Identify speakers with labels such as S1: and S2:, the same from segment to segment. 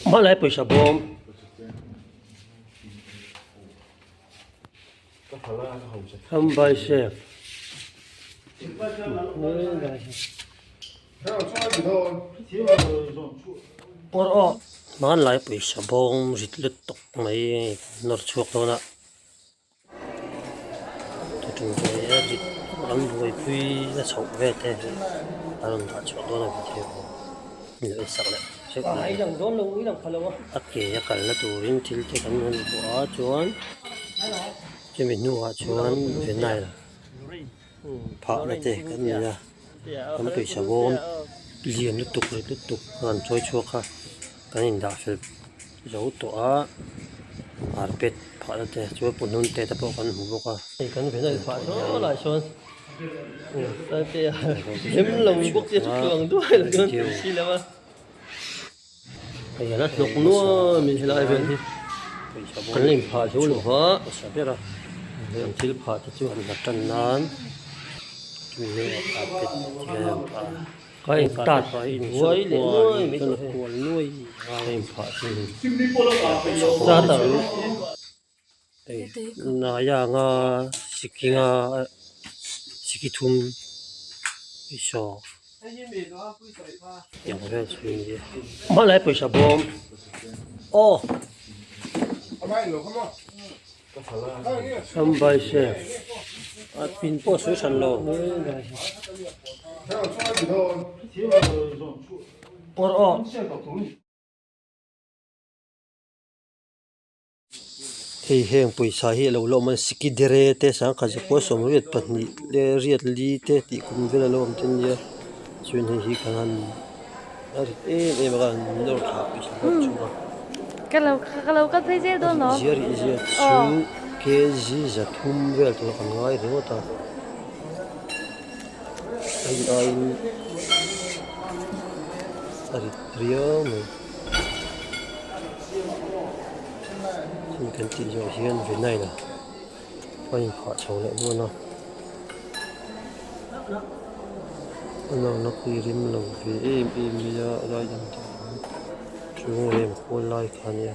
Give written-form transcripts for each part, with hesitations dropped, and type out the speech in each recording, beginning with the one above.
S1: Hmalai pawisa bawm. Hambai chef. Awr aw. Hmanlai pawisa bawm rit lutuk mai nawr chhuak dawn a. An buaipui a chhoh vel te hi a rawn dah chhuah dawn a video min lo ensak leh hreuh mai a ke a kalna turin thil te kan han vuah a chuan chumi hnuah chuan vinyl phahna te kan nei a kan pawisa bawm lian lutuk leh lutuk a rawn chawi chhuak a kan indah fel zo tawh a carpet phahna te chuan put hnun te te pawh kan hmu bawk a. Hei kan vinyl phah saw lai sawn hei a la hnawk nuam in helai vel hi kan la inphah zo lo va heng thil phah te chu an la tan nan chumi hnuaiah carpet te an phah a. Ka intat buai leh nuai mai tawh hei ka inphah chu hei naia anga siki nga siki thum saw tiang vel chu a ni a hmanlai pawisa bawm aw Hambai chef a pin pawh a sawi hran lo. Awr aw. Hei heng pawisa hi a lo la awm a sikidere te sangkhat zakua sawmriat pahnih leh riat li te tih kum vel a lo awm te nia chuan hei hi kan han a rit em em a kan han nawr thla pawisa bawk chhung a
S2: Ka lo ka lo kal phei zel dawn lawm.
S1: Zia rih zia chu kg zathum vel tur kan ngai ringawt a a in aiin a rit riau mai. Thil kan tih zawh hian vinyl a inphah chho leh dawn a a nawrna pui rim lo ve em em mai a a lai dang te pawh chung rem kual lai kha a nia.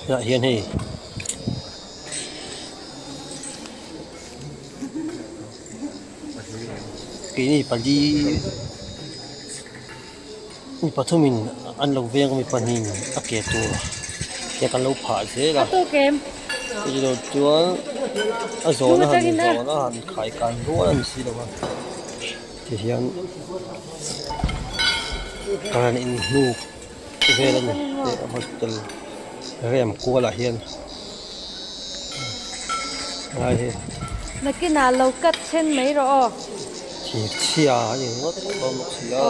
S1: Tah hian hei keini pali mi pathumin an lo veng a mi pahnihin a ke tur te kan lo phah zel a chutah chuan a zawhna han zawhna han khai kai rual a ni si lo a tihian an inhnuk. Vel a ni hei hospital rem kual ah hian lai hi.
S2: Nakinah lo cut then mai rawh aw.
S1: Thir chhia a ni ringawt tawh bawk si a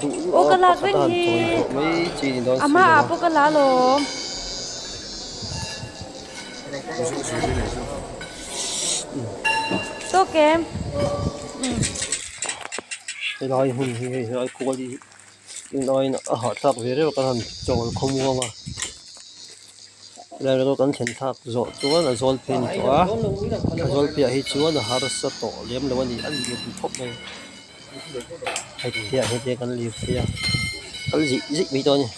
S1: duh luah a pakhat a han chawi zawh mai chi ni dawn si lo a.
S2: Pawh ka la alawm. Tawk em?
S1: Helai hun hi hei helai kual hi. Inaiin a hahthlak ve reuh a kan han chawl khawmuang a helai ringawt kan thlen thlak zawh chuan a zawl phei a ni tawh a a zawl piah hi chuan a harsa tawh lem lo a ni a lian khawp mai hei te ah hian te kan lir phei a kal zih zih mai dawn a ni.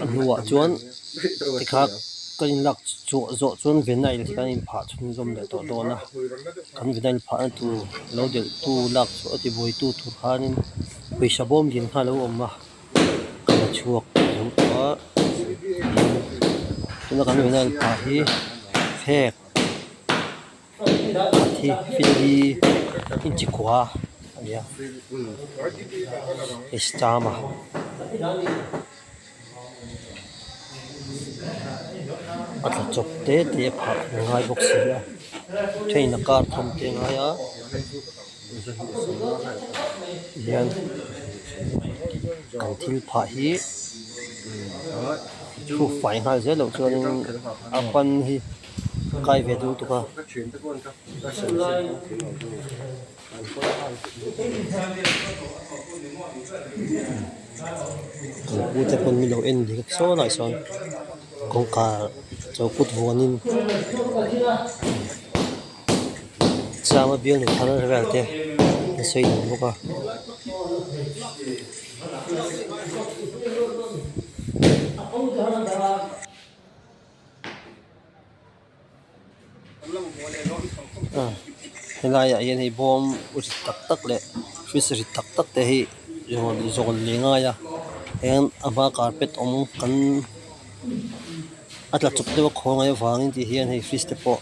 S1: A hnuah chuan tikha ka inlak chhuah zawh chuan vinyl hi kan inphah chhunzawm leh tawh dawn a kan vinyl phahna tur lo delh tu lak chhuah a ti buai tu tur khanin pawisa bawm din kha a lo awm a ka la chhuak zo tawh a tuna kan vinyl phah hi phek khat hi fili inchi kua a ni a stama a tla chawp te te a phah an ngai bawk si a thenin a kar thawm te a ngai a hian kan thil phah hi. hruk fai nghal zel loh chuanin a pan hi kai ve duh tuk a. Kan pu te pawn min lo en dik sawn ah sawn kawngka chaw kut vuanin chama bial nu thar vel te an sawi dun bawk a. Helai ah hian hei bawm rit tak tak leh fridge rit tak tak te hi zawn zawn leh ngai a hian a hma carpet awm kan a tla chawp deuh a khawl ngai avangin tih hian hei fridge te pawh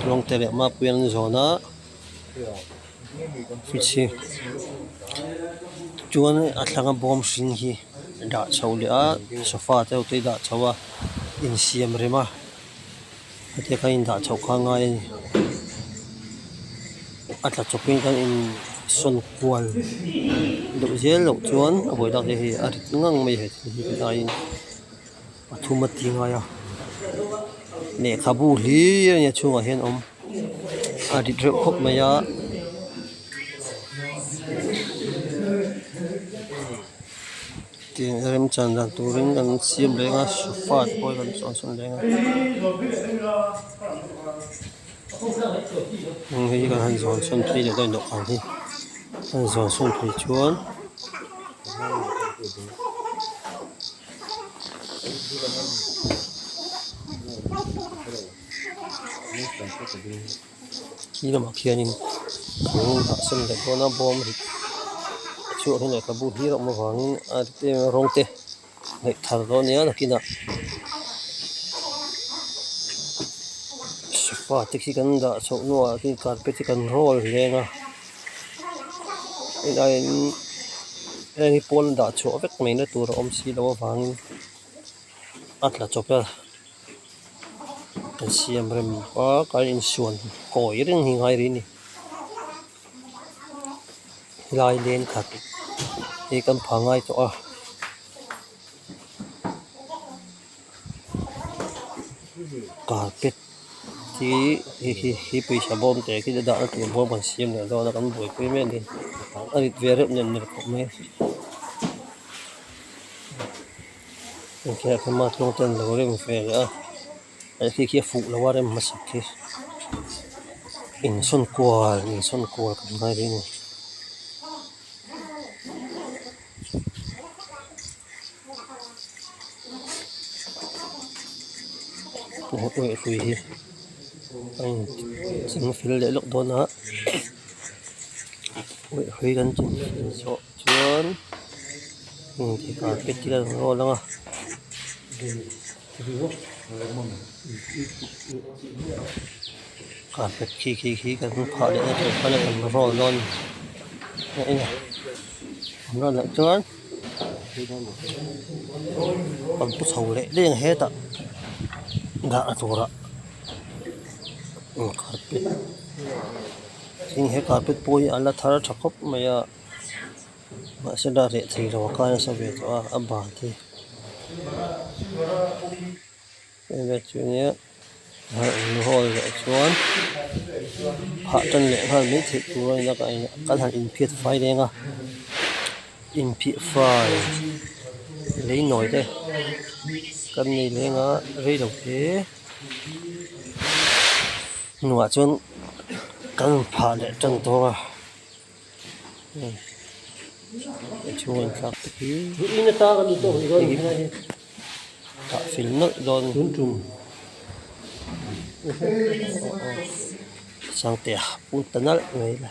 S1: rawng te leh mapui an zawn a fridge hi chuan a thlang a bawm hring hi dah chho leh a sofa te ho te hi dah chho a insiam rem a. Hetia kan indah chhoh kha a ngai a ni a tla chawpin kan insawn kual deuh zel loh chuan a buai tak te hi a rit ngang mai he thil hi tlaiin pathum a ti ngai a lehkhabu hlir a nia chhungah hian awm a rit reuh khawp mai a. Tiang remchan dan turin kan siam reng a sofa te pawh hi kan sawn sawn reng a heng hi kan han zawn sawn phei leh dawn dawhkan hi kan zawn sawn phei chuan Khi lamah khianin thing dah sawn leh dawn a bawm rit a chhuak hi lehkhabu hlir a awm avangin a rawng te ngaih thar dawn nia nakinah sofa te khi kan dah chhoh hnuah khi carpet hi kan roll hleng a helaiin heng hi pawn dah chhuah vek mai na tur a awm si loh avangin a tla chawp a. Kan siam rem a kan insuan kawi reng hi ngai rih a ni helai len khat hi kan pha ngai tawh a carpet hi hi hi pawisa bawm te khi dahna tur bawm kan siam leh dawn a kan buaipui mek a ni a rit ve reuh nem nem khawp mai. Engkhelh hma tluang ten lo rem ve leh a hei khi khi a fuh lo a rem hmasak khi insawn kual insawn kual kan ngai rih a ni. Ui hi a in chingfel leh lawk dawn a ui kan chingfel zawh. Chuan heng carpet te hian an roll ang a carpet khi khi khi kan phah leh na tur khan an roll dawn a ni an roll loh chuan kan pu chho leh daih ang hetah dah turah carpet tin he carpet pawh hi a la thar tha khawp mai a. Mahse la reh thei lo a kai nasa ve tawh a a ban hi heng vel chu nia hall leh chuan phah tan leh nghal mai theih tur a ni a kan han inphiat fai reng a inphih fai lei nawi te kan nei leng a rei lo te hnuah chuan kan phah leh tan dawn a. Tah fel nawlh dawn sangte a put ta nalh mai le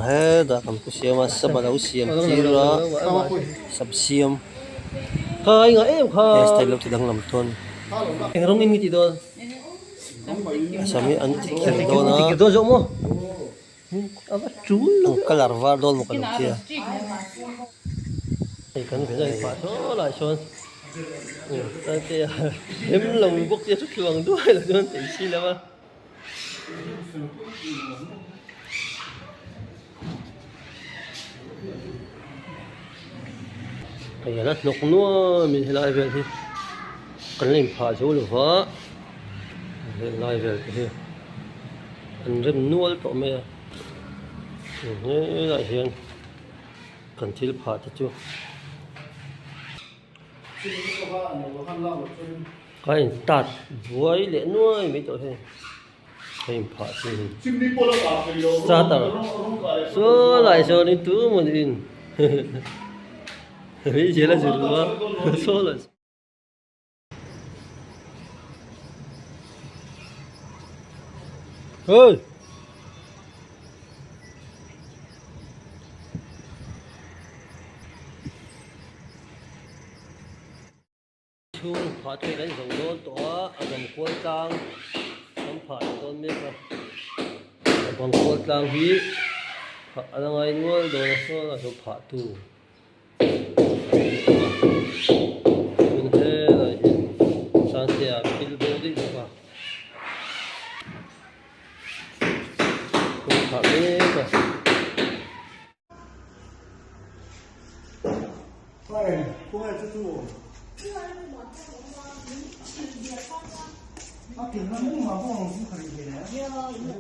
S1: hetah kan pu siam a sap alo siam tir a sap siam he style lo ti danglam tawn a sam hi an ti kir dawn a an colour var dawn maw ka lo tia hei kan ve daih pah saw lai sawn hem lo bawk sia chu tluang duai lo chuan thei si lo a. Hei a la hnawk nuam in helai vel hi kan la inphah zo lo va helai vel te hi an rem nual tawh mai a helaiah hian kan thil phah te chu a intat buai leh nuai mai tawh hei. Hei phah chu hei starter saw lai sawn in tu maw niin hei zel a zir lo a saw lai hey Chhung phah te kan zo dawn tawh a, a bang kual tlang kan phah leh dawn mek a, a bang kual tlang hi phah a la ngai nual dawn a sawn a zo phah tu tun helai hi Sangtea pil bo daih bawk a phah mek a.